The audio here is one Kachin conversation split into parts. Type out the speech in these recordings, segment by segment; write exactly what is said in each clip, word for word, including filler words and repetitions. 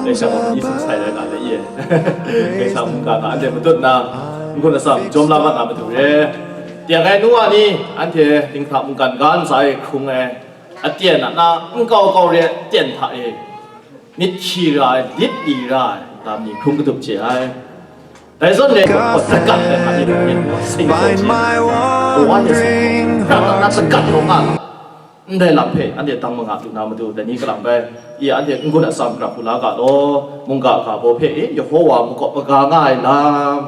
Dai sha gaw, myit sumsai rai nga le ye. Dai sha mungga hta anhte matut nna, n-gun atsam jawm la mat na matu re. Teng ai nu wa ni, anhte dinghta mungkan ga ntsa e hkrung ai, aten a na nkau kau re ai aten hta e, myit hkyi ra ai, lit li ra ai, lam ni hkrung katup chye ai. Dai zawn re, hkawt lagat ai hta e, myit sing sing chye ai. Kawa hte sing hkawt, prat na lagat rawng nga ai. Ndai lam hpe anhte dang manga lu na matu, dai ni kalang bai, i anhte n-gun atsam grau hku la ga law, mungga ga baw hpe, e, Yehova makawp maga nga ai lam,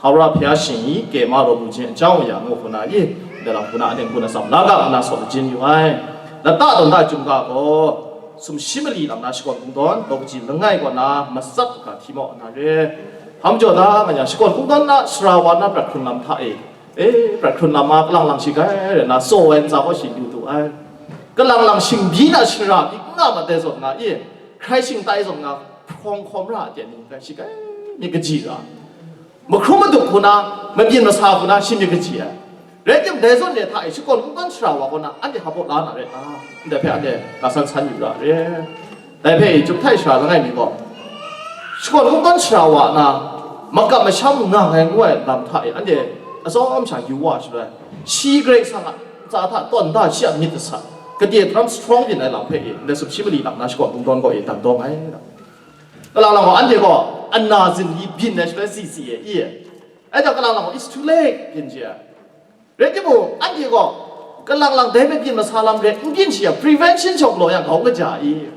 Hkawra hpya shingyi kema rawt lu jin chyawng ya ngu hku na i, ndai lam hku na anhte n-gun atsam la ga nna saw lajin yu ai. Lata tawn da chyum ga gaw, sumshi mali lam na shakawn kungdawn, daw kaji langai kaw na matsat hkra hti maw na re. Hpa majaw da nga yang, shakawn kungdawn na sara wa na prat hkrun lam hta e, E, prat hkrun lam a kalang lang shi kai rai na, tsaw ai ntsa kaw shi lu tu ai. Kalang lang shingbyi na shara byi n nga mat dai zawn nga i, hkrai shingtai zawn nga, hprawng hkawm ra ai ni rai shi kai, myit kaji ra. Mahkrum madup hku na, mabyin masa hku na, shi myit kaji ai. Rai timung, dai zawn re hta e, shakawn kungdawn shara wa kaw na, anhte hpa baw la na rai ta? Ndai hpe anhte ka san san yu ra re. Dai hpe i, Chyum htai sara langai mi gaw, shakawn kungdawn shara wa na, makam masham nga ai ngu ai lam hta e, anhte atsawm sha yu wa shaloi, shi Karai Kasang a ntsa hta tawn da, shi a myit dasat, gade daram strong byin ai lam hpe i, ndai sumshi mali lam na shakawn kungdawn gaw e dan dawng ai. Kalang lang gaw, anhte gaw ana zinli byin ai shaloi si si e i, anhte kalang lang gaw, "It's too late," byin je ai. Rai timung, anhte gaw, kalang lang dai mabyin masa lam rai n byin shi yang, prevention shawng galaw yang, grau kaja i?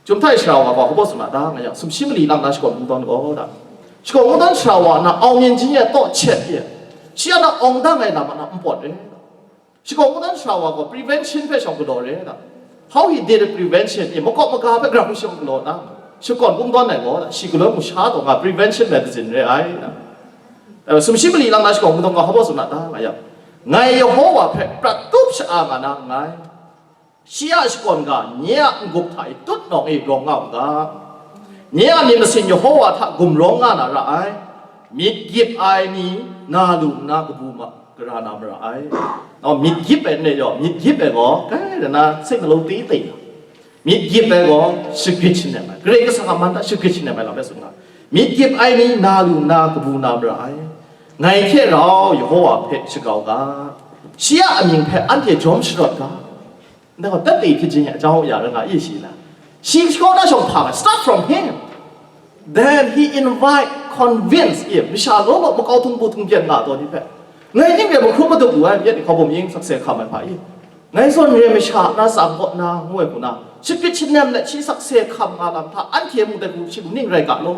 Chyum htai sara wa gaw, hpa baw tsun na ta nga yang, sumshi mali lang na shakawn kungdawn gaw da. Shakawn kungdawn sara wa na, aung myin jin ya taw chet i, shi a na awng dang ai lam a na n pawt re. Shakawn kungdawn sara wa gaw, prevention hpe shawng galaw re da. How he did a prevention, e, makawp maga hpe grau hku shawng galaw na, shakawn kungdawn ai gaw, shi galoi mu sha taw nga, prevention medicine re ai. E, sumshi mali lang na shakawn kungdawn gaw, hpa baw tsun na ta nga yang, ngai Yehova hpe prat tup sha-a nga na nngai. Shi a shakawn ga, nye a n-gup hta e tut nawng e rawng nga u ga. Nye a myit masin Yehova hta gumrawng nga na ra ai. Myit gyip ai ni, na lu nna kabu ma, gara na mara ai. Nau, myit gyip ai n rai yaw, myit gyip ai gaw, kai rai na, seng galaw ti ti na. Myit gyip ai gaw, shagrit shanem ai. Karai Kasang a man hta shagrit shanem ai lam rai tsun nga. Myit gyip ai ni, na lu nna kabu na mara ai. Ngai hte rau Yehova hpe shagau ga. Shi a amying hpe anhte jawm sharawt ga. Ndai gaw, tat e hpyi jin ya jang ya rai nga i shi la? Shi kaw na shawng hpa, start from him. Then he invite, convince, e, masha law law makau htung bu htung byen nga taw ni hpe, ngai ning re mahkrum madup lu ai, myit ni hkawbum yin sakse hkam ai hpa i, ngai zawn re masha na tsang kaw na ngu ai hku na, shagrit shanem let shi sakse hkam nga lam hta, anhte mung dai hku shi ning rai ga law,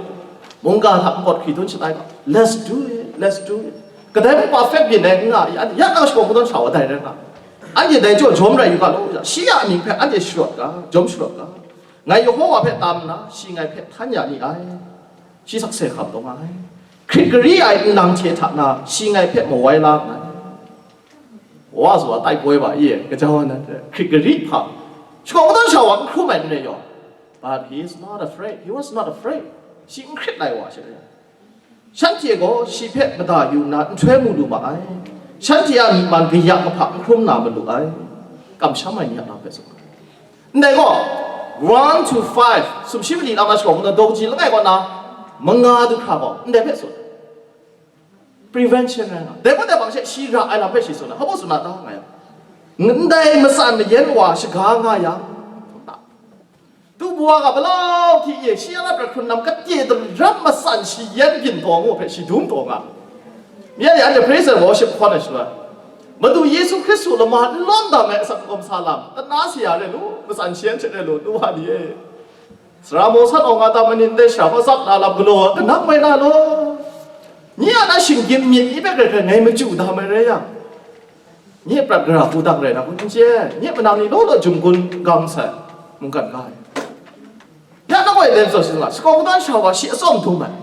mungga hta npawt hkri dun shat ai ga, let's do it, let's do it. Kadai mung perfect byin ai n nga i, anhte ya nang shakawn kungdawn sara wa dai rai nga, anhte dai jaw jawm rai yu ga law, shi a amying hpe anhte sharawt ga, jawm sharawt ga. Ngai Yehova hpe tam nna, shi ngai hpe htan ya ni ai. Shi sakse hkam taw nga ai. Hkrit gari ai nlang hte hta na, shi ngai hpe mawai la nngai. Wa zaw ai tai poi wa i, gaja wa nan hkrit gari hpa, shakawn kungdawn sara wa n hkrum ai n rai yaw. But he is not afraid. He was not afraid. Shi n hkrit lai wa shi rai. Shanhte gaw shi hpe mada yu nna nhtoi mu lu ma ai. Shanhte a myi man kaya kahpa n hkrum na malu ai. Kamsham ai ni a lam hpe tsun. Ndai gaw, one to five, sumshi mali lam na shakawn kungdawn daw kaji langai kaw na, manga du hkra gaw, ndai hpe tsun. Prevention rai nga. Dai gaw dai bang she shi ra ai lam hpe shi tsun ai. Hpa baw tsun na ta nga yang, ndai matsan mayan wa shaga nga yang, tu bawa ga malau hti e, shi a na prat hkrun lam kate daram matsan shi yan byin taw ngu hpe shi dum taw nga. Myen e anhte praise and worship hkawn ai shaloi, Madu Yesu Hkristu lama n lawn dam ai asak kawm sa lam, tana saya re lu, matsan shi yan hte re lu, nu wa ni e. Sara maw san awng a tam manin dai sara hpa tsap na lam galaw, kanang mai na law. Nye a na shinggyim myit ni hpe hkrai hkrai ngai machyu da mai rai yang, nye prat gara hku dang rai na kun n chye, nye manang ni law law jum gun gang sai, mungkan ga ai. Ya na gaw e, len zaw shi nga, shakawn kungdawn sara wa shi atsawm dum ai.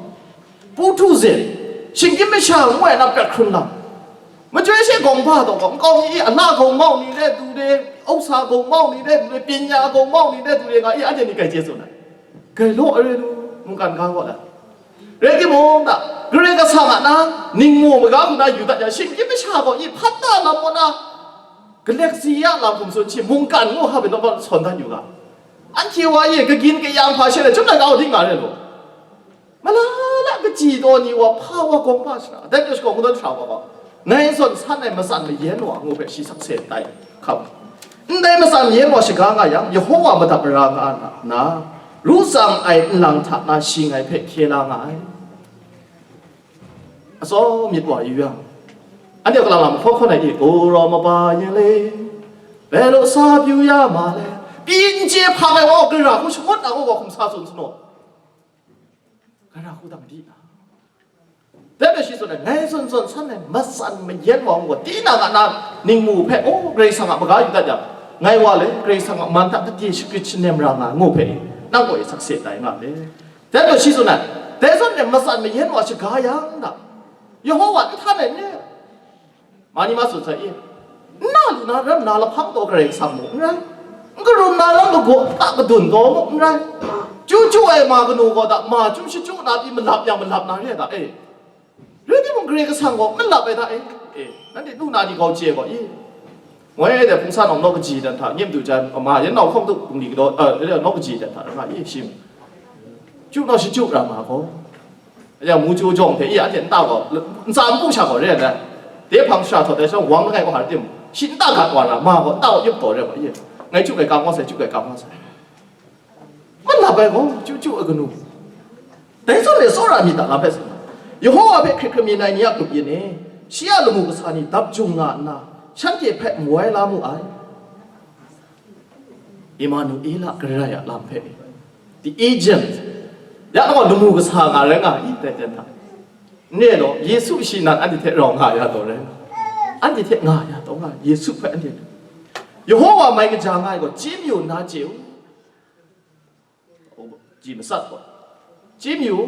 Pu htu zin, shinggyim masha ngu ai na prat hkrun lam. Machyoi she gawng ba taw gaw, nkau mi e, ala gawng mau ni re du re, ausa gawng mau ni re du re, pyinya gawng mau ni re du re nga i, anhte ni grai chye tsun ai. Grai law ai re lu, mungkan ga gaw la. Rai timung, da, Karai Kasang a na, ningmu maga hku na yu dat yang, shinggyim masha gaw i hpat na lam kaw na, galek si ya lam hkum tsun shi, mungkan ngu hpa pyi naw sawn dat yu ga. Anhte wa e kagyin kayang hpa she na chyum na kau ding nga re law. Malala kaji taw ni wa hpa wa gawng pa shara, dai pyaw shakaw kungdawn shara wa gaw, ngai zawn san ai matsan mayan wa ngu hpe shi sakse tai hkam. Ndai matsan mayan wa shaga nga yang, Yehova madap mara nga na, ru tsang ai nlang hta na shi ngai hpe hkye la nga ai. Atsawm myit wa yu yang, anhte a kalang lam hkaw hkaw na i, Galaw maba yin le, bai law sa pyu ya ma le, pyi n chye hpang ai wa, gara hku shangut na gaw, hkum sa tsun sanu. Gara hku dang di na. Dai hpe shi tsun ai, ngai zawn zawn san ai matsan mayan wa ngu gaw, tinang a na ningmu hpe, o, Karai Kasang a maga yu dat yang, ngai wa le, Karai Kasang a man hta gade shagrit shanem ra nga ngu hpe, nang gaw e sakse tai nga le. Dai gaw shi tsun ai, dai zawn e matsan mayan wa shaga yang da, Yehova n htan ai n re? Ma ni ma tsun sai i, n na lu na ram na lahpang taw Karai Kasang mu n rai, n karum na lam lagaw hta kadun taw mu n rai. Chyu chyu ai ma kanu gaw da, ma chyu shachyu na pyi malap yang malap na re ai da e. Rai timung, Karai Kasang gaw malap ai da e. E, nanhte lu na ni gau chye gaw i. Moi de hpung san awng naw kaji dan hta, nyem du jan, ma yan nau hkawng du bungli galaw, eh, naw kaji dan hta, nga i shi mu. Chyu naw shachyu ra ma gaw. Yang mu chyu jawng hte, i, anhte nta gaw, ntsa npu sha gaw re ai. De hpang shara htawt ai sha wang langai gaw har tim, shi nta gat wa ra, ma gaw nta gaw yup taw re gaw, i, ngai chyu ai kam wa sai, chyu ai kam wa sai. Malap ai gaw, chyu chyu ai kanu. Dai zawn e tsawra myit ta lam hpe tsun ai. Yehova hpe hkrit hkrit myin ai ni a grup yin e, shi a lamu kasa ni dap jung nga nna, shanhte hpe mawai la mu ai. Emanuela karai a lam hpe, the agent, ya gaw lamu kasa nga rai nga i, dai ten hta. N re law, Yesu shi nan anhte hte rau nga ya taw rai, anhte hte nga ya taw nga, Yesu hpe anhte, Yehova mai kaja nga ai gaw, chye mayu nna chye u. Ji masat gaw, chye mayu,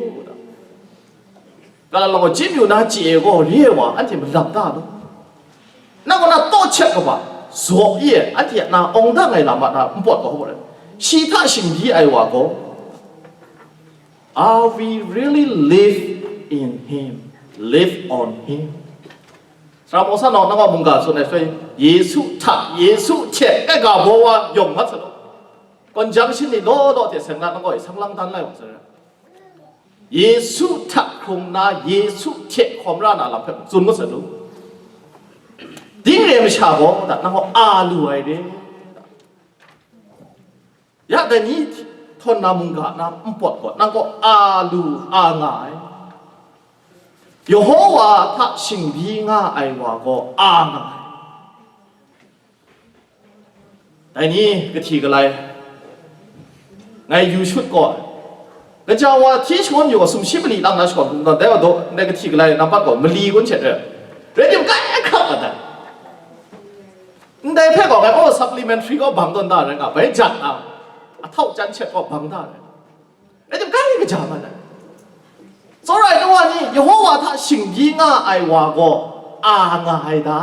ga lang gaw, chye mayu na chye ai gaw, re ai wa, anhte malap da law. Nang gaw na taw hkyet kaba, zaw i, anhte a na awng dang ai lam a na npawt gaw, shi hta shingbyi ai wa gaw, are we really live in him, live on him? Sara Mawsa nau, nang a mungga tsun ai soi, Yesu hta, Yesu hte, e ga baw wa yawng mat sa law. Conjunction ni law law hte seng na nang gaw e sang lang dan lai wa sa ra. Yesu hta hkrung na, Yesu hte hkawm ra na lam hpe tsun mat sa lu. Ding re masha gaw, da, nang gaw a lu ai re. Ya dai ni htawn na mungga na npawt gaw, nang gaw a lu a nga ai. Yehova hta shingbyi nga ai wa gaw a nga ai. Dai ni kahti kalai, ngai yu shut gaw, gaja wa hti shangun yu gaw, sumshi mali lang na shakawn hkungdawn, dai wa daw, ndai kahti kalai nampat gaw, mali kun hte re, rai tim kai hkrap mat ai. Ndai hpe gaw ngai, oh, supplementary gaw bang tawn da rai nga, bai jan na, ahtau chyan hte gaw bang da rai. Rai tim, kai kaja mat ai. Tsawra ai nu wa ni, Yehova hta shingbyi nga ai wa gaw, a nga ai da.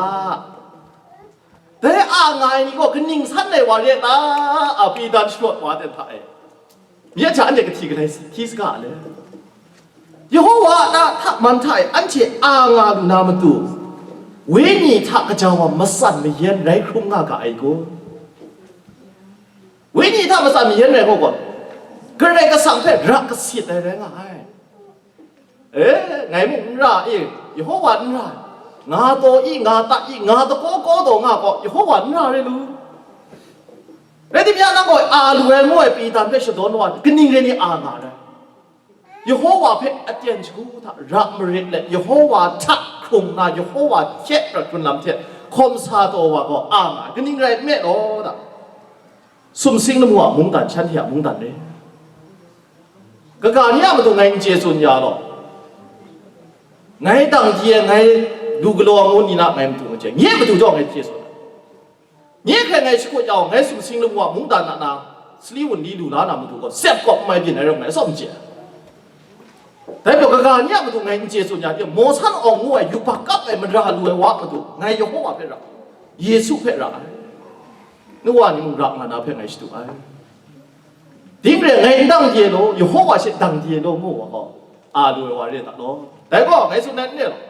Dai a nga ai ni gaw kaning san ai wa re ta? A, pyi dan sharawt wa ten hta e. Nye hta anhte kahti kalai hti saga le. Yehova a hta man hta e anhte a nga lu na matu, wenyi hta kaja wa matsan mayan rai hkrum nga ga ai kun? Wenyi hta matsan mayan rai gaw gaw, Karai Kasang hpe ra kasit ai rai nga ai. E, ngai mung n ra i, Yehova n ra, nga taw i, nga ta i, nga dakaw kaw taw nga gaw, Yehova n ra rai lu. Rai timung, nang gaw a lu ai ngu ai pyi dan hpe shadawn wa, kaning rai ni a nga rai? Yehova hpe aten shagu hta ra marit let, Yehova hta hkrung na, Yehova hte prat hkrun lam hte hkawm sa taw wa gaw a nga ai, kaning rai nme law, da. Sumsing lamu a mungdan, shanhte a mungdan re. Kaga ni a matu ngai n chye tsun ya law. Ngai dang di ai, ngai lu galaw ngu ni na ngai matu n chye. Nye matu jaw ngai chye tsun. Nye hkrai ngai shakut ya u, ngai sumsing lamu a mungdan a na, sali wunli lu la na matu gaw, sep kawp n mai byin ai rai ngai, atsawm n chye. Dai gaw, kaga ni a matu ngai n chye tsun ya, Mawsa awng ngu ai, yubak kap ai, mara lu ai wa a matu, ngai Yehova hpe ra, Yesu hpe ra ai. Nu wa ni mung ra nga na hpe ngai shadu ai. Ding re, ngai n dang di ai law, Yehova she dang di ai law, ngu wa gaw, a lu ai wa re ai ta law. Dai gaw, ngai tsun ai n re law,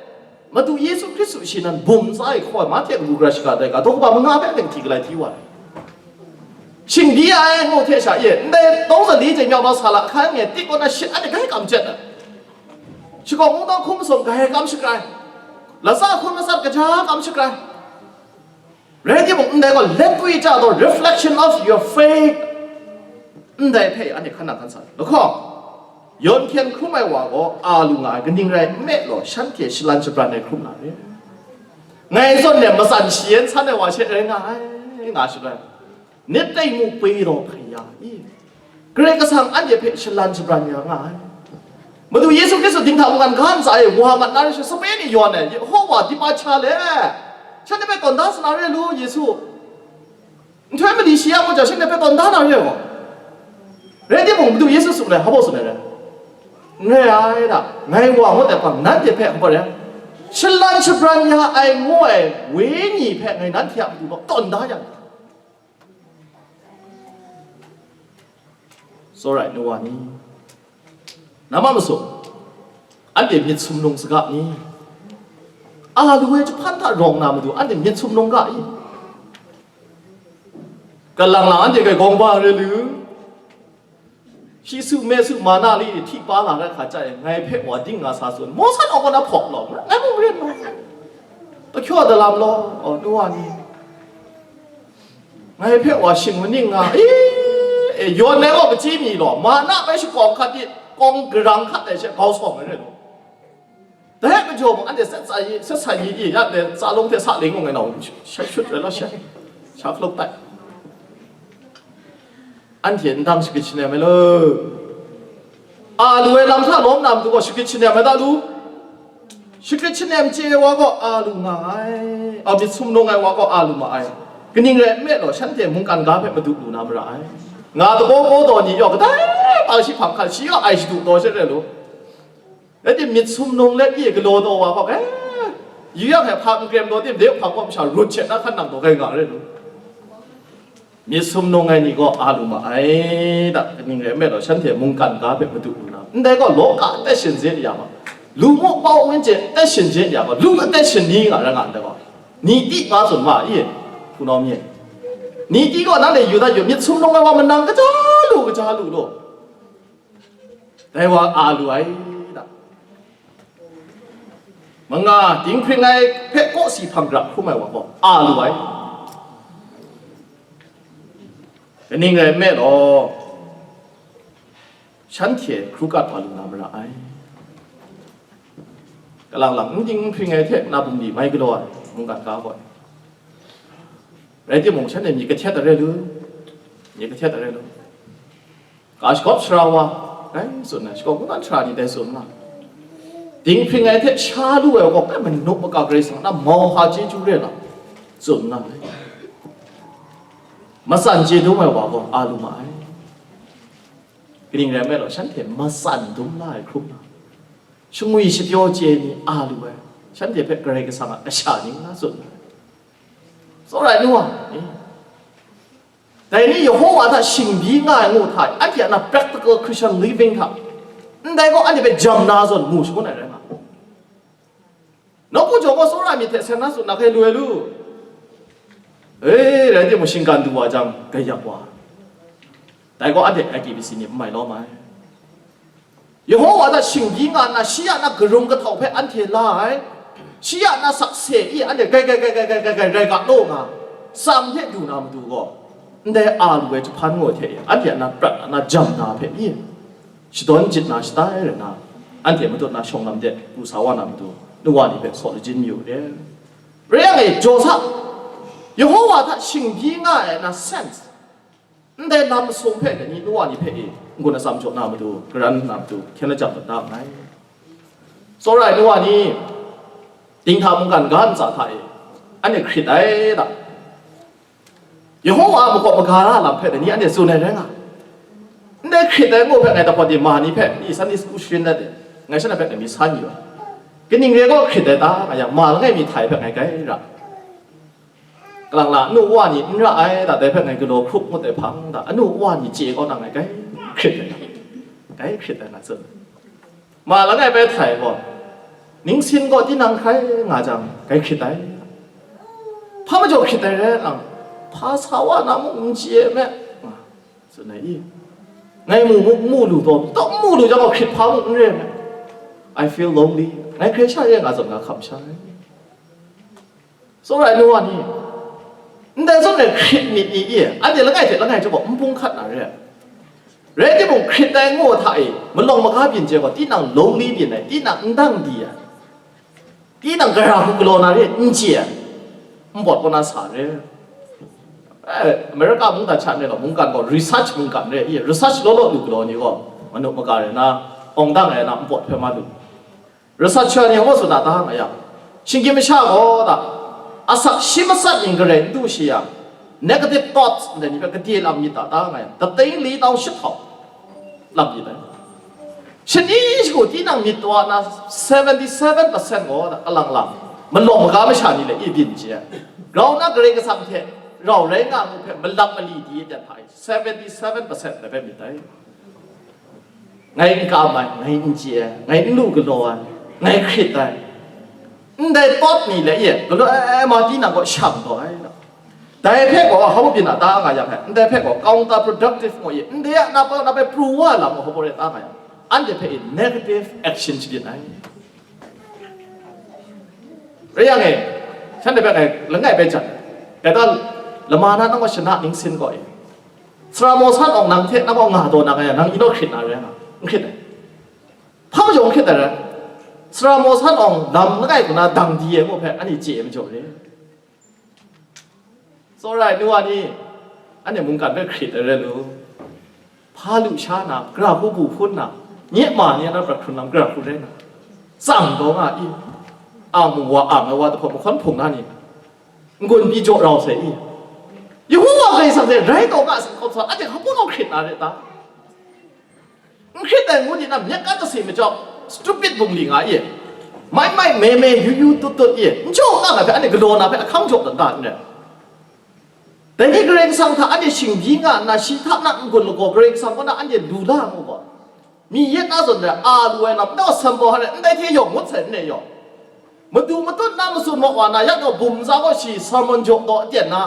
Madu Yesu Hkristu shi nan bum ntsa e hkaw ai, Mahte kabu gara shiga dai ga, daw kaba manga hpe anhte kahti kalai hti wa ai. Shingdi ai ngu hte sha e, ndai tawng zali jeng yawng sa la hkan nge, tik kaw na shit anhte grai kam jet ai. Shakawn kungdawn hkum masum grai kam shakrai. Latsa hkum matsat kaja kam shakrai. Rai timung, ndai gaw let we cha taw, reflection of your faith. Ndai hpe anhte hkan nang hkan sa. Lahkawng, yawn hkyen hkrum ai wa gaw a lu nga ai, kaning rai nme law, shanhte shalan shabran ai hkrum na re. Ngai zawn nem matsan shayan san ai wa she rai nga ai, nga shaloi, nit tai mu pwi daw hpai ya i? Karai Kasang anhte hpe shalan shabran ya nga ai. Madu Yesu Hkristu dinghta mungkan ga ntsa e wa mat na re she, sape ni yawn ai, Yehowa di pa cha le, shanhte hpe tawn da sa na re lu, Yesu. Nhtoi mali shi ya mu jang, shanhte hpe tawn da na re gaw. Rai timung, Madu Yesu tsun ai, hpa baw tsun ai rai? N rai ai da, ngai wa ngut ai hpang, nanhte hpe hpa rai? Shalan shabran ya ai ngu ai Wenyi hpe ngai nanhte a matu gaw tawn da yang. Tsawra ai nu wa ni, na ma masum, anhte myit sumnung saga ni? A lu ai jahpan hta rawng na matu, anhte myit sumnung ga i? Kalang lang anhte gaw gawng ba re lu, shi su me su ma na li hti pa la rai hka chya e, ngai hpe wa ding nga sa tsun, mawsan awng kaw na hpawk law, ngai mung ren law, pahkyaw dalam law, aw, nu wa ni. Ngai hpe wa shing maning nga, e, e, yawn ai gaw kachyi mi law, ma na bai shakawng hkat di, kawng garang hkat ai she grau sawng ai rai law. Dai majaw mung, anhte sat sa yi, sat sa yi, yi, ya de, tsa long hte sa ling ngai nau, sha shut rai law, sha, sha hkaluk tai. Anhte ndang shagrit shanem ai law. A lu ai lam hta lawm na matu gaw shagrit shanem ai da lu. Shagrit shanem chye ai wa gaw a lu nga ai, a myit sumnung ai wa gaw a lu ma ai. Kaning rai nme law, shanhte mungkan ga hpe madu lu na mara ai. Nga daw gaw daw ni yaw, kadai pa shi hpang hkan, shi yaw ai shadu taw she rai lu. Rai timung, myit sumnung let ye galaw taw wa hkawk, eh, yu yang e hpa n krem taw tim, de hpang kaw masha rut she na hkan nang taw, grai nga re lu. Myit sumnung ai ni gaw a lu ma ai, da, kaning rai nme law, shanhte mungkan ga hpe madu lu na, ndai gaw, law ka atet shin zin ya ma, lu mu pau wen chye atet shin zin ya ma, lu atet shin ni nga rai nga ndai gaw, ni ti nga tsun ma i, hpunau mi e, ni ti gaw nanhte yu dat yu, myit sumnung ai wa manang kaja lu, kaja lu law. Dai wa a lu ai, da. Manga, dinghpring ai hpe kawsi hpang gra hkrum ai wa gaw a lu ai. Kaning rai nme law, shanhte hkru kat wa lu na mara ai. Kalang lang, n dinghpring ai hte na bungli mai galaw ai, mungkan ga gaw. Rai timung, shanhte myit kahtet ai rai lu, myit kahtet ai rai lu. Ga shagawp sara wa, dai tsun ai, shakawn kungdawn sara ni dai tsun nga. Dinghpring ai hte sha lu ai gaw, kai manup maka Karai Kasang na mauhka chyeju re lam tsun nga ai. Matsan chye dum ai wa gaw a lu ma ai. Kaning rai nme law, shanhte matsan dum la ai hkrum na, shangwi shapyaw chye ni a lu ai, shanhte hpe Karai Kasang a kasha ning na tsun nga ai. Tsawra ai nu wa, eh. Dai ni Yehowa hta shingbyi nga ai ngu hta, anhte a na practical Christian living hta, ndai gaw anhte hpe jam na zawn mu shangun ai rai nga. Nawku jaw gaw tsawra ai myit hte seng na tsun na hkai lu ai lu. E, rai timung, shinggan du wa jang, gayak wa. Dai gaw anhte I T B C ni n mai lawm ai. Yehowa hta shingbyi nga nna, shi a na karung kahtau hpe anhte la ai, shi a na sakse i anhte gai gai gai gai gai gai gai rai ga law nga, tsam hte du na matu gaw, ndai a lu ai jahpan ngu ai hte e, anhte a na prat a na jam na hpe i, shadawn jit na shatai rai na, anhte matut na shawng lam de pru sa wa na matu, nu wa ni hpe saw lajin yu re. Rai yang e, jaw sa, Yehowa hta shingbyi nga ai na sense, ndai lam masum hpe dai ni nu wa ni hpe e n-gun atsam jaw na matu, karan na matu, hkyen lajang mat na nngai. Tsawra ai nu wa ni, dinghta mungkan ga ntsa hta e, anhte hkrit ai da. Yehowa a makawp magara lam hpe dai ni anhte tsun ai rai nga. Ndai hkrit ai ngu hpe ngai dapawt di ma ni hpe, i Sunday school sharin dat de, ngai shanhte hpe ngai mi san yu ai. Kaning re gaw hkrit ai ta, nga yang ma langai mi htai hpe ngai gai ra. Kalang la, anu wa ni n ra ai, da, dai hpe ngai galaw hkrup ngut ai hpang, da, anu wa ni chye kau na ngai gai hkrit ai, gai hkrit ai nga tsun. Ma langai bai htai gaw, ningsin gaw tinang hkrai nga jang, gai hkrit ai. Hpa majaw hkrit ai rai lang, hpa sa wa na mung n chye ai me. Tsun ai i. Ngai mu mu, mu lu taw, taw mu lu jang gaw hkrit hpa mung n re ai. I feel lonely. Ngai hkrai sha re nga zawn nga hkam sha ai. Tsawra ai nu wa ni, ndai zawn rai hkrit myit ni i, anhte langai hte langai chyawm gaw n bung hkat na re ai. Rai timung, hkrit ai ngu hta e, malawng maga byin chye gaw, tinang lonely byin ai, tinang n dang di ai, tinang gara hku galaw na re ai, n chye ai, n pawt kaw na sa re ai. Eh, America mungdan sha nre gaw, mungkan gaw research mungkan re ai, research law law lu galaw ni gaw, manu maga rai na, awng dang ai na, n pawt hpe ma lu. Researcher ni hkaw tsun a ta nga yang, shinggyim masha gaw da, asak shi matsat ning garai n du shi yang, negative thoughts ndai ni hpe gade lam myit ta ta nga yang, dating li tau shi htau lam myit ai. Shani shagu tinang myit taw na seventy seven percent gaw da, kalang lang malawng maga masha ni le i byin chye ai. Grau na Karai Kasang hte rau rai nga ngu hpe malap mali di dan hta e, seventy seven percent dai hpe myit ai. Ngai n kam ai, ngai n chye ai, ngai n lu galaw ai, ngai hkrit ai. Ndai tawt ni le e, galaw ai ma tinang gaw shang taw ai. Dai hpe gaw, hpa byin a ta nga yang hpe, ndai hpe gaw counterproductive ngu i, ndai a na pa na hpe pru wa lam gaw, hpa rai ta nga yang, anhte hpe i negative action shabyin ai. Rai yang e, shanhte hpe ngai langai bai jan, dai ta lama na nang gaw shana ningsin gaw e, Sara Mawsan Awng nang hte nang gaw nga taw na nga yang, nang inoh hkrit na rai nga? N hkrit ai. Hpa majaw n hkrit ai rai? Sara Mawsan Awng lam langai kaw na dang di ai ngu hpe anhte chye ai majaw re. Tsawra ai nu wa ni, anhte mungkan hpe hkrit ai rai lu. Hpa lu sha na, gara hku bu hpun na, nye ma ni a na prat hkrun lam gara hku rai na, tsang taw nga i, ang mung wa ang ai wa dahpaw mahkawn hpung na ni, n-gun pyi jaw rau sai i, Yehowa Karai Kasang hte rai taw nga sai hkawm sa, anhte hpa pawnaw hkrit na re ta? N hkrit ai ngu di na, myit kan kase majaw, stupid bungli nga i, mai mai me me, yu yu tut tut i, n jaw nga nga hpe, anhte galaw na hpe ahkang jaw dan da n rai. Dai ni Karai Kasang hta anhte shingbyi nga nna, shi hta na n-gun lagaw Karai Kasang kaw na anhte lu la mu gaw, mi yet na zawn rai a lu ai lam, ndau sanbaw hare ndai hte yawng ngut sai n rai yaw. Madu matut na matsun maw wa na, ya gaw bum ntsa gaw shi sermon jaw taw aten na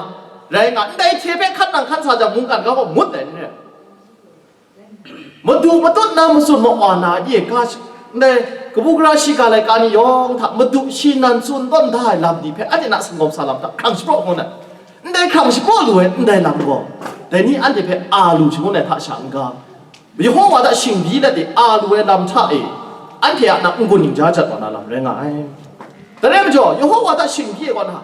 rai nga, ndai hte hpe hkan nang hkan sa jang, mungkan ga gaw ngut ai n rai. Madu matut na matsun maw wa na, ye ka shi, ndai kabu gara shiga laika ni yawng hta, madu shi nan tsun tawn da ai lam ni hpe, anhte na singawm sa lam hta hkrang shapraw ngu na, ndai hkrang shapraw lu ai ndai lam gaw, dai ni anhte hpe a lu shangun ai hta sha n-ga, Yehowa hta shingbyi let e a lu ai lam hta e, anhte a na n-gun ningja jat wa na lam rai nga ai. Dai rai majaw, Yehowa hta shingbyi ai kaw na,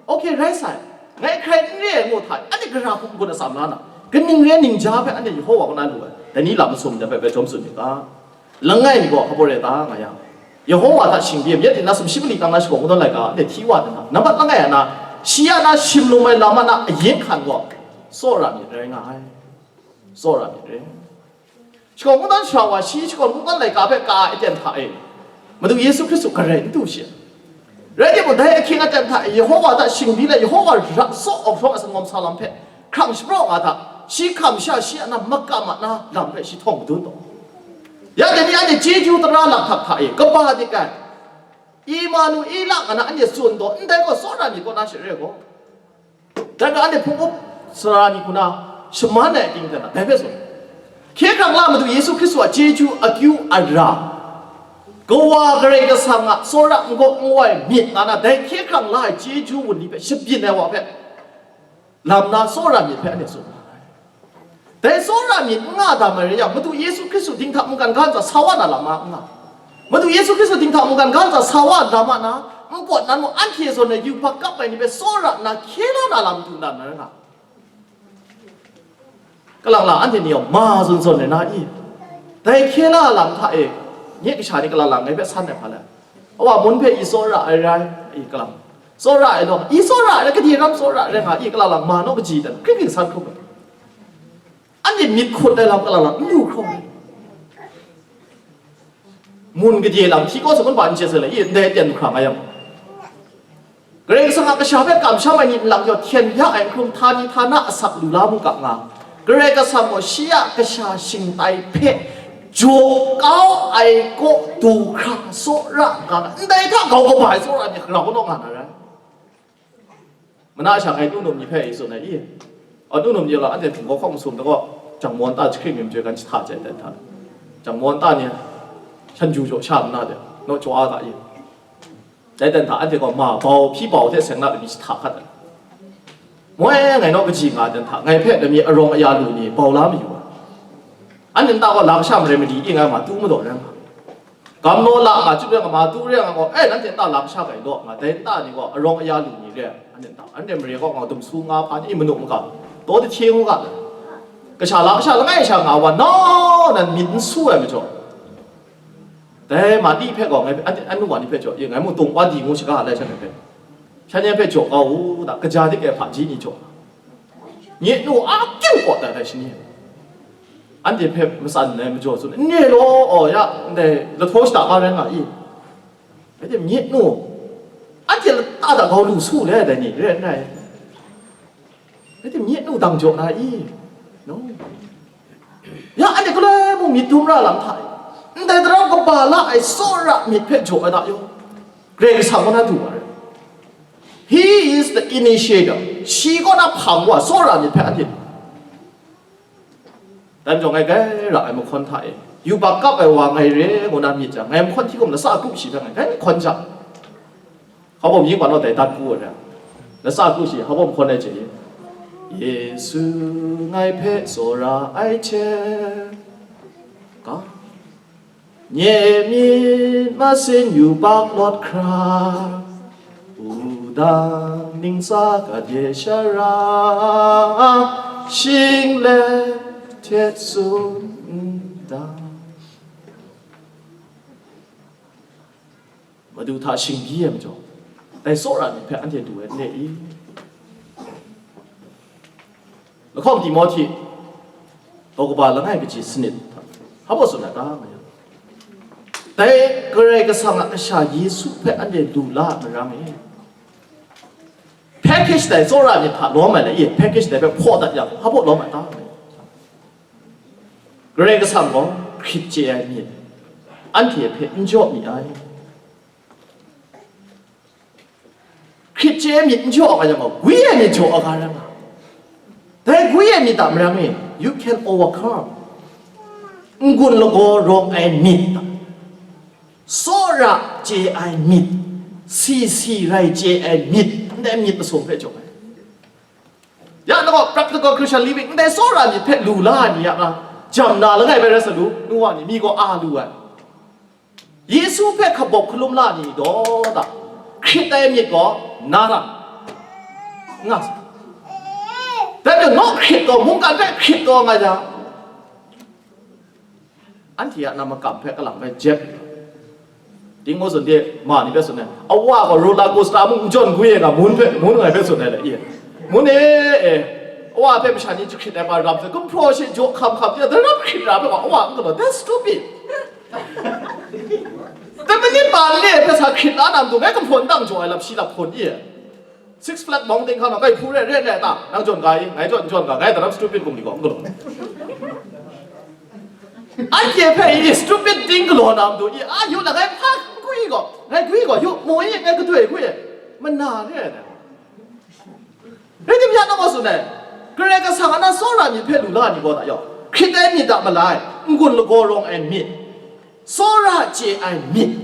okay, rai sai, ngai hkrai n re ai ngu hta, anhte gara hku n-gun atsam la na, kaning re ningja hpe anhte Yehowa kaw na lu ai, dai ni lam masum de hpe bai jawm tsun yu ga. Langai mi gaw hpa baw re ta nga yang, Yehowa hta shingbyi myit na sumshi mali tang na shakawn kungdawn laika anhte hti wa nna, nambat langai a na, shi a na shim lum ai lam a na ayin hkan gaw tsawra myit rai nga ai. Tsawra myit rai. Shakawn kungdawn sha wa shi shakawn kungdawn laika hpe ka ai aten hta e, Madu Yesu Hkristu garai n du shi. Rai timung, dai ahkying aten hta e Yehowa hta shingbyi let Yehowa ra tsaw awng hrawng a sangawm sa lam hpe hkrang shapraw nga hta, shi hkam sha shi a na makam a na lam hpe shi htawng madun taw. Ya dai ni anhte chyeju tara lakhtak hta e kaba dik ai, Imanuela nga na anhte tsun taw, ndai gaw tsawra myit kaw na she re gaw. Dai hpe anhte hpung up sara ni hku na shaman ai ating hte na dai hpe tsun, hkye hkrang la Madu Yesu Hkristu a chyeju akyu ara, Kawa Karai Kasang a tsawra n-gaw n-wai myit nga na, dai hkye hkrang la ai chyeju wunli hpe shabyin ai wa hpe lam na tsawra myit hpe anhte tsun nga ai. Dai tsawra myit n nga dam ai rai yang, Madu Yesu Hkristu dinghta mungkan ga ntsa sa wa na lam a n nga. Madu Yesu Hkristu dinghta mungkan ga ntsa sa wa lam a na, n pawt nan mung anhte zawn ai yubak kap ai ni hpe tsawra nna hkye la na lam du na rai nga. Kalang lang anhte ni yawng ma zawn zawn ai na i? Dai hkye la lam hta e, nye kasha ni kalang lang ngai hpe san ai hpa le? Awa mun hpe i tsawra ai rai, i kalang, tsawra ai law, i tsawra ai rai, kade ram tsawra ai rai nga i? Kalang lang ma naw kaji dan hkring hkring san hkrum ai. Anhte myit hkut ai lam kalang lang n lu hkrum ai. Mun gade lam hti kaw sa kun ba n chye sai le, i ndai aten hkra nga yang, Karai Kasang a kasha hpe kamsham ai ni nlang yawng hten ya ai hkrum, htani htana asak lu la mu ga nga, Karai Kasang gaw shi a kasha shingtai hpe jaw kau ai kaw du hkra tsawra nga, ndai hta grau kaba ai tsawra myit hkra kau naw nga na rai. Mana sha ngai nu num ni hpe i tsun ai i? A, nu num ni gaw anhte hpung hkawhkawm masum da gaw, Jangmaw nta jahkring mi majoi kan jahta jai dan hta, jangmaw nta ni shan ju jaw sha nna de, naw jaw a ga i. Dai dan hta anhte gaw ma bau hpyi bau hte seng na lami jahta hkat ai. Moi ngai naw kaji nga dan hta, ngai hpe lami arawng aya lu ni bau la mayu ai. Anhte nta gaw la kasha marai mali i ngai ma tu madaw rai nga. Gam naw la nga, chyum rai nga, ma tu rai nga gaw, e, nanhte nta la kasha gai law nga, dai nta ni gaw arawng aya lu ni re ai, anhte nta, anhte mare gaw nga, dum su nga hpa ni, manu maga, taw dahte ngu ga, kasha la kasha langai sha nga wa, nau nan myit n su ai majaw, dai ma ni hpe gaw, ngai, anhte, anu wa ni hpe jaw, e, ngai mung tung wa di ngu shaga ai, shanhte hpe, shan yan hpe jaw kau u, da, kaja de ke hpaji ni jaw. Nye nu a kyau kaw dat ai shani, anhte hpe matsan ai majaw tsun, n re law, aw ya, ndai lahtaw shada ga rai nga i? Rai tim, nye nu, anhte lata da gau lu su le ai dai ni, re n rai. Rai tim, nye nu dang jaw na i? No. Ya, anhte galoi mung myit dum ra lam hta e, ndai darau kaba la ai tsawra myit hpe jaw ai da yawng, Karai Kasang kaw na du wa rai. He is the initiator. Shi kaw na hpang wa, tsawra myit hpe anhte. Dan jawng ngai gai ra ai mahkawn hta e, yubak kap ai wa ngai re ngu na myit jang, ngai mahkawn hti hkum lasa kru shi hpe ngai gai mahkawn jang, hpa bawm yin kwan naw dai dat ku ai re, lasa kru shi hpa bawm hkawn ai hte, Yesu ngai hpe tsawra ai hte, ga, nye myit masin yubak lawt hkra, wudang ningsa gade shara, shing let hte tsun ndai. Madu hta shingbyi ai majaw, dai tsawra myit hpe anhte du ai n re i? Lahkawng Timohti, daw kaba langai kaji sanit hta, hpa baw tsun ai ta nga yang, dai Karai Kasang a Kasha Yesu hpe anhte lu la ai marang e, package dai tsawra myit hta lawm ai le, e, package dai hpe hpaw dat yang, hpa baw lawm ai ta nga yang, Karai Kasang gaw hkrit chye ai myit anhte hpe n jaw mi ai. Hkrit chye ai myit n jaw ai yang gaw, gwi ai myit jaw ai ga rai nga. Dai gwi ai myit a marang e, you can overcome. N-gun lagaw rawng ai myit, tsawra chye ai myit, si si rai chye ai myit, ndai myit masum hpe jaw ai. Ya, nang gaw practical Christian living, ndai tsawra myit hpe lu la ai ni ya nga, jam na langai bai rai sa lu, nu wa ni, mi gaw a lu ai. Yesu hpe hkabawk hkalum la ni daw da, hkrit ai myit gaw na ra nga sa. Dai majaw, naw hkrit taw, mungkan hpe hkrit taw nga jang, anhte a na makam hpe kalang bai jep. Ting ngu tsun de, ma ni hpe tsun ai, a wa gaw roller coaster mung n jawn gwi ai nga, mun hpe, mun ngai hpe tsun ai le, i, mun e, e, a wa hpe masha ni jahkrit ai ma rap hte, gumhpraw she jaw hkam hkam de, darap hkrit ra hpe gaw, a wa n galaw, that's stupid. Dai manit pa nle hpe sa hkrit la na matu, ngai gumhpraw n dang jaw ai lam shi lap hkawn i? Six Flag mawng ting hkang na kai hpu re, re n re ta? Nang jawn ga i, ngai jawn, jawn ga, ngai darap stupid gumli gaw n galaw. Anhte hpe i stupid ting galaw na matu i, a yu na ngai hpa gwi gaw, ngai gwi gaw, yu mu i, ngai kadoi gwi e, mana re ai. Rai tim, ya nang gaw tsun ai, Karai Kasang a na tsawra myit hpe lu la ni gaw da yawng, hkrit ai myit a malai, n-gun lagaw rawng ai myit, tsawra chye ai myit,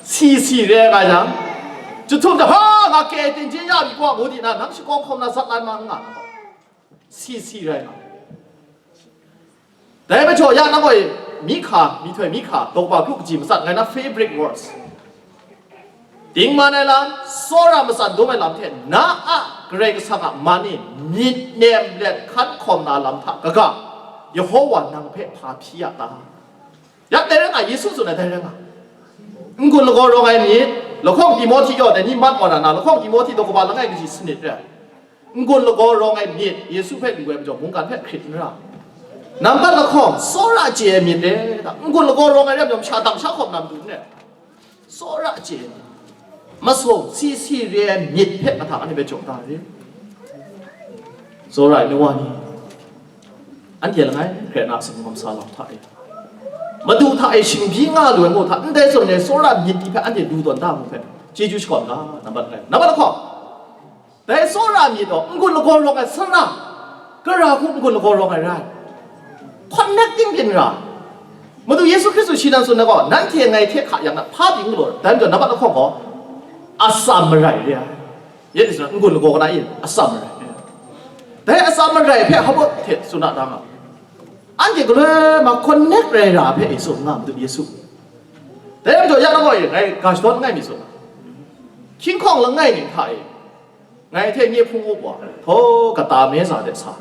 si si re ai nga yang, jahtum jahpa nga ke ai tingjen ya mi kaw ngu di na, nang shakawng hkawm na sat lan ma n nga na gaw, si si rai nga. Dai majaw ya nang gaw, mihka, myihtoi mihka, daw kaba kru kaji matsat, ngai na favorite words. Dingman ai lam, tsawra matsan dum ai lam hte na a Karai Kasang a man e myit nem let hkan hkawm na lam hta kaga, Yehowa nang hpe hpa hpyi ya ta? Ya dai rai nga, Yesu tsun ai dai rai nga. N-gun lagaw rawng ai myit, lahkawng Timohti yaw dai ni mat wa na na, lahkawng Timohti daw kaba langai kaji sanit re ai. N-gun lagaw rawng ai myit, Yesu hpe lu ai majaw, mungkan hpe hkrit n ra. Nambat lahkawng, tsawra chye ai myit re, n-gun lagaw rawng ai re ai majaw, masha dang sha hkawm na matu n re. Tsawra chye ai myit, masum si si re ai myit hpe mahtang anhte hpe jaw da re. Tsawra ai nu wa ni, anhte langai hkre na singwam sa lam hta e, madu hta e shingbyi nga lu ai ngu hta, ndai zawn e tsawra myit ni hpe anhte lu tawn da mu hpe, chyeju shakawn ga, nambat langai. Nambat lahkawng, dai tsawra myit gaw n-gun lagaw rawng ai sara, gara hku n-gun lagaw rawng ai rai. Connecting byin ra. Madu Yesu Hkristu shi nan tsun na gaw, nanhte ngai hte hka yang na hpa byin galaw, dai majaw, nambat lahkawng gaw, atsam marai re ai. Yet ni tsun, n-gun lagaw kau na i, atsam marai re ai. Dai atsam marai hpe hpa hte tsun na ta nga. Anhte galoi ma connect rai ra hpe e tsun nga Madu Yesu. Dai majaw, ya na gaw e, ngai ga shadawn langai mi tsun. Hkying hkawng langai ning hta e, ngai hte nye hpung up wa, htaw, kata me za de sa.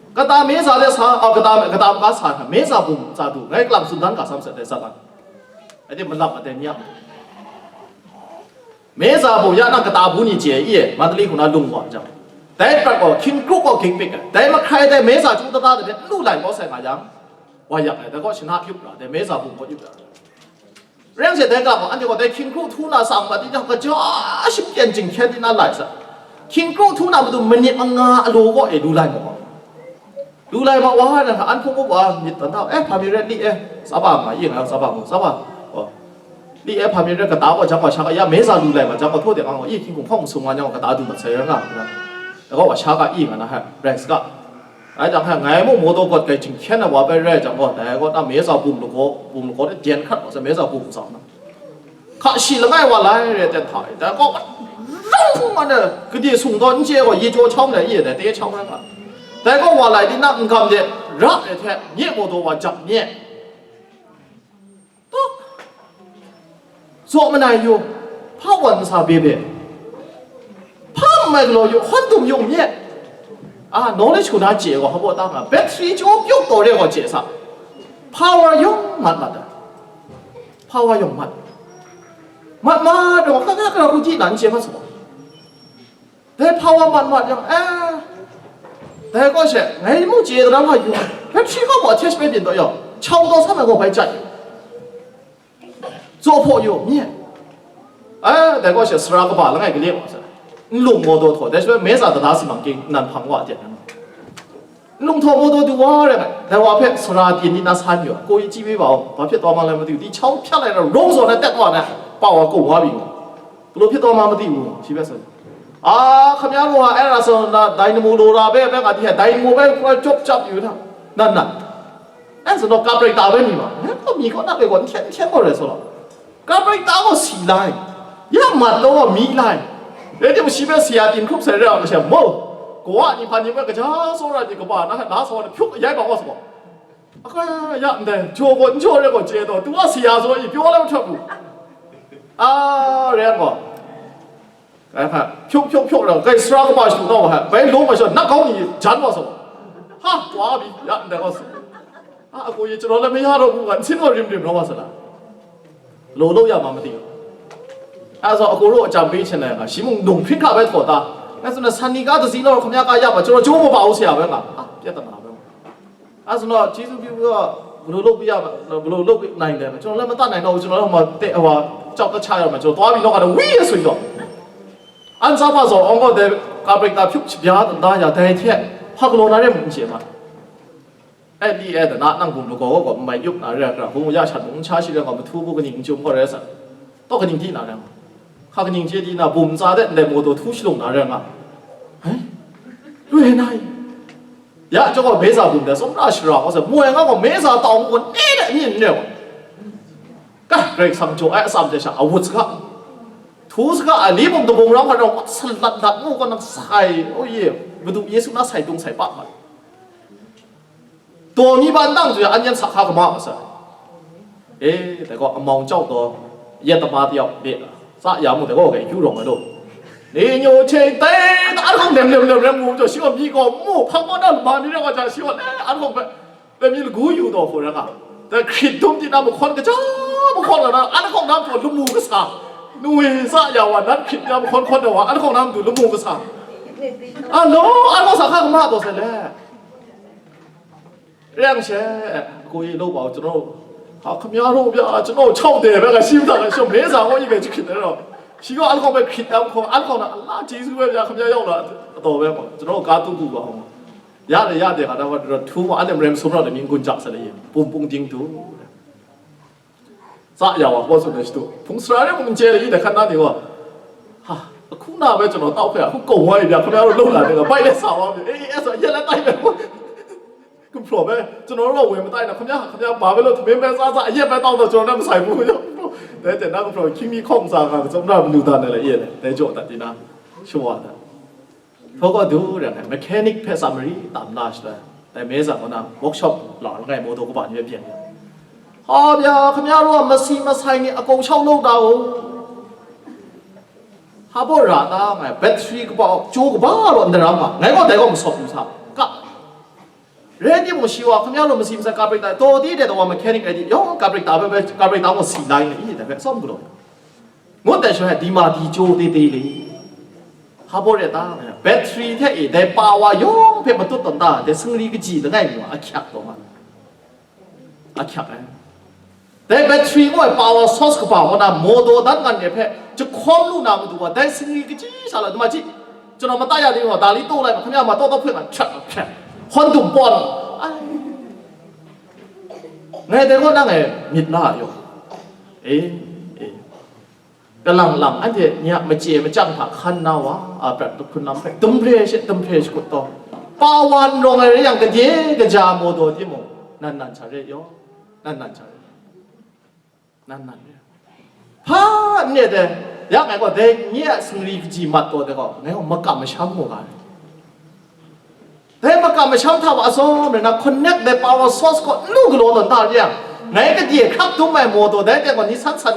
Kata me za de sa, a, kata, kata maka sa hta, me za bum tsa du, ngai kalang tsun dan ga sam sat dai sa dan. Ai de malap ma dai ni a. Me za bum ya nang kata bu ni chye i e, Mandalay hku na lung wa jang. Dai prat gaw, hkying kru gaw ging pik ai. Dai mahkrai dai me za chyu tata de hpe n lu lai kau sai nga yang, wa yak ai, dai gaw shana hkyup ra, dai me za bum gaw yup ra. Reng she dai ga gaw, anhte gaw dai hkying kru htu na sang mat di jang, kaja shim pyen jinghkyen di na lai sa. Hkying kru htu na matu manit manga alu gaw e lu lai mu gaw. Lu lai ma wa na, an hpung up wa, myit dan da, eh, hpa mi rai li, eh, tsaba nga, i nga, tsaba ngu, tsaba. Oh. Li, eh, hpa mi rai kata gaw, jang gaw, sha ga ya, me za lu lai ma, jang gaw, htaw de nga, i, hkying hkungga hkawng sung wa, jang gaw, kata du mat sai ra nga, nga. Da gaw, wa sha ga, i nga na, hai, rai saga. Rai jang, hai, ngai mung, mawtaw gawt kai jinghkyen na wa bai rai jang gaw, dai gaw, na me za bum lagaw, bum lagaw de, dyen hkrat gaw, sa me za bum tsau na. Hka shi langai wa lai re ten hta e, dai gaw, rau hpung anhte, gade sung gaw n chye gaw, ye jaw chau ndai, ye dai te chau ai nga. Dai gaw wa lai di na n gam de, ra ai hte, nye mawtaw wa jap nye. Tuk. Zaw manai yu, hpa wan nsa bebe. Hpa n mai galaw yu, hkawn dum yung nye. A, knowledge hku na chye gaw, hpa baw ta nga, battery chyu pyuk taw re gaw chye sa. Power yawng mat mat ai. Hpa wa yawng mat. Mat mat rawng, hkra hkra hkra hku ji nan chye mat sa. Dai hpa wa mat mat yang, eh, dai kaw she, ngai mung chye daram hpa yu, hpe hpyi kaw gaw, atesh bai byin daw yang, chau daw sa mai gaw bai jat yu. Zaw hpaw yu, nye. Eh, dai kaw she, sara kaba langai gale wa sa. Nlung gaw daw htaw, dai shi bai me za dada si mang king, nan hpang wa a ten. Nlung htaw gaw daw du wa rai ngai, dai wa hpe sara byin ni na san yu, kaw yi chyi bai ba u, ba hpyet taw mang lai madu, di chau hpya lai na, rawng zaw na tet wa na, pa wa kaw wa byin. Galaw hpyet taw ma madi u, shi hpe tsun. A, hkamya ru a, era sa na, dai namu law ra bai, bai nga di hte, dai namu bai koi chyawp chyap yu hta, nan nan. An tsun gaw, kapraita bai mi ma, ngai gaw mi kaw na bai gaw, n hten n hten gaw rai sa law. Kapraita gaw si lai, ya mat law gaw mi lai. Rai timung, shi hpe saya tin hkrup sai rai a masha, mo, kawa ni hpa ni bai kaja tsawra ni kaba na, na sa wa na hpyuk yai bang wa sa gaw. Aka ya ndai, jaw gaw n jaw re gaw chye taw, tu a saya zaw i pyaw la hta bu. A, re gaw. Kai hpa, hpyuk hpyuk hpyuk ra, kai sara kaba shadu kau wa hpa, bai lung ma shaw, nak kau ni jan wa sa. Ha, wa bi, ya ndai gaw sa. A, aku ye charaw la me ya raw bu ga, nsin gaw rim rim raw wa sa la. Law law ya ma madi. A zaw, aku raw a jam bai hten ai nga, shi mung nung hpring hka bai htaw ta. Nga tsun na, san ni ka dazi law, hkamya ka ya ma, charaw chyu ma ba u saya bai nga. A, pyat ta na bai. A tsun gaw, Jesu pyi gaw, galaw law pyi ya ma, galaw law pyi nai ndai ma, chyaw la mata nai naw, chyaw la ma te wa, chap ta cha ya ma, chyaw taw pyi naw ga na, wi ya sui gaw. An tsa pa zaw, awng gaw dai, kapraita hpyuk shabya da ya, dai hte, hpa galaw na re mung n chye ma. E li e, dana nang bum lagaw gaw, n mai yup na re ai hkra, hpung ya shat mung n sha shi re gaw, mahtu bu kaning n chyum gaw rai sa. Taw kaning di na rai nga. Hka kaning chye di na, bum ntsa de ndai mawtaw htu shalung na rai nga. Hai? Lu e na i? Ya, chyawm gaw, me za bum de, tsawmra shara gaw sa, moi nga gaw, me za tau gaw, ne de ni n re wa. Ka, Karai Kasang jaw ai atsam de sha, a wut saga. Htu saga, a li bum dabung rau hkat rau, salat lat ngu gaw, nang sai, o ye, Madu Yesu na sai tung sai pa ma. Daw mi ban dang zun, an yan sa hka kama ma sa. E, dai gaw amau chyau taw, yet tama tayau de, tsa ya mu dai gaw, gai kyu rawng ai law. Ni nyu hte dai na, an hkawng nem nem nem nem mu jaw, shi gaw mi gaw mu, hpang gaw na lama mi rai wa jang, shi gaw, eh, an hkawng hpe, dai mi lagu yu taw hku rai nga. Dai hkrit dum di na mahkawn kaja, mahkawn nga na, an hkawng na matu lamu kasa. Nwi tsa ya wa, nan hkrit ya mahkawn hkawn na wa, an hkawng na matu lamu kasa. Alo, an hkawng sa hka kama taw sai le. Reng she, ko yi lo bau, chano, ha, kamya ro bya, chano, chau de, ba ga shi ta ga shi, me za ko yi ga chi khit de ro. Shi ko alcohol ba khit dam ko, alcohol na, Allah, Jesu ba bya, kamya yau la, to ba ko, chano, ka tu bu ba ho. Ya de, ya de, ka da ba, ro, tu ma, alem rem sum ra de, ming gun jak sa de yi, pung pung ding tu. Tsa ya wa, ko su de shi tu. Pung sra re, pung che de, yi de, kan na ni wa. Ha, ku na ba, chano, tau khe, ku ko wa yi bya, kamya ro lo la de, bai de sa wa, eh, eh, sa, ya la tai ba. Gumhpraw bai, ကျွန်တော်တို့တော့ ဝယ်မတိုက်နဲ့ ခင်ဗျား ခင်ဗျား ဘာပဲလုပ် ထမင်းပဲစားစား အရက်ပဲတောက်တော့ ကျွန်တော်နဲ့ မဆိုင်ဘူးလို့ ပြောတယ်။ ကျွန်တော် gumhpraw ခင်းပြီး ခေါင်းစားတာ ကျွန်တော်တို့ မလူတာနဲ့လည်း အဲ့ဒါ တဲကြော်တတ်တယ်နော် ရှုံးသွားတယ်။ ဘောကဒူးတဲ့ mechanic ဖက်စာမရီ တမ်နာရှ်လဲ တဲမဲစာကနာ workshop လောက် ငယ်မိုးတော့ ကဘာညွှဲပြန်တယ်။ ဟောဗျာ ခင်ဗျားတို့က မစီမဆိုင်နေ အကုန်လျှောက်လုပ်တာကို ဟာဖို့ရာသားငယ် battery ကပောက် ကြိုးကပောက်တော့ နရမ်းမှာ ငယ်တော့ တဲတော့ မစော်ဘူးစားက ရဲတိမုံရှိဝါ ခင်ဗျားတို့ မစီမဆိုင် ကာပရိတ်တာ တော်သေးတယ် တော့ mechanic အဲ့ဒီ ရော ကာပရိတ်တာပဲ ပဲ ကာပရိတ်တာကို စီလိုက်နေ တဲ့ ဖက် စောင့်ကြည့်လို့ ငို့တဲ့ ရှော့ဟဲ ဒီမှာ ဒီကြိုးသေးသေးလေး ဟာဖို့ရတာ battery ထဲ့ အေး တဲ့ power ရုံးဖက် မတွတ်တော့တာ တဲ့ စင်ရီကကြည် တငယ်မှာ အချက်တော့မှာ အချက်အဲ တဲ့ battery ကို power source ကပောက် ဟောတာ မော်တော် ဓာတ်ငန် တွေ ဖက် ချက်ခေါ်လို့ နာမတူပါ တဲ့ စင်ရီကကြည် စားလို့ ဒီမှာ ကြည့် ကျွန်တော် မတတ်ရသေးဘူး ဒါလေး တို့လိုက်ပါ ခင်ဗျား မတော်တော့ ဖွင့်ပါ ချက် ချက် ဟွန်တူ ပေါ်လာ ငယ်တဲ့ ကော နငယ် မြစ်လာ ရော အေး အေး ကလံလံ အန်တီ ည မကြေမကြံ့ ဖာ ခန္ဓာ ဝါ အပျက် တခုနံ ဖက် တုံးဖရဲ ရှစ် တုံးဖရဲ ရှစ် ခုတော့ ပါဝါ ရောင် ရ ရံ ကကြေကကြ မော်တော် တိမုံ နန်နန် ချရ ရော နန်နန် ချရ နန်နန် ဖာ နဲ့ တဲ့ ရ ငယ် ကော တဲ့ ည စင်ရီကကြည် မတ်တော် တဲ့ ကော ငယ် မကမရှမ်း မော် က တဲ့ မကမရှမ်း ထ ပါ အစော မရ န connect တဲ့ power source ကို လူကလော တော့ တာ ရ ငယ် ကကြေ ခပ် တုံး မိုင် မော်တော် တဲ့ တဲ့ ကော နီ ဆန်း ဆန်း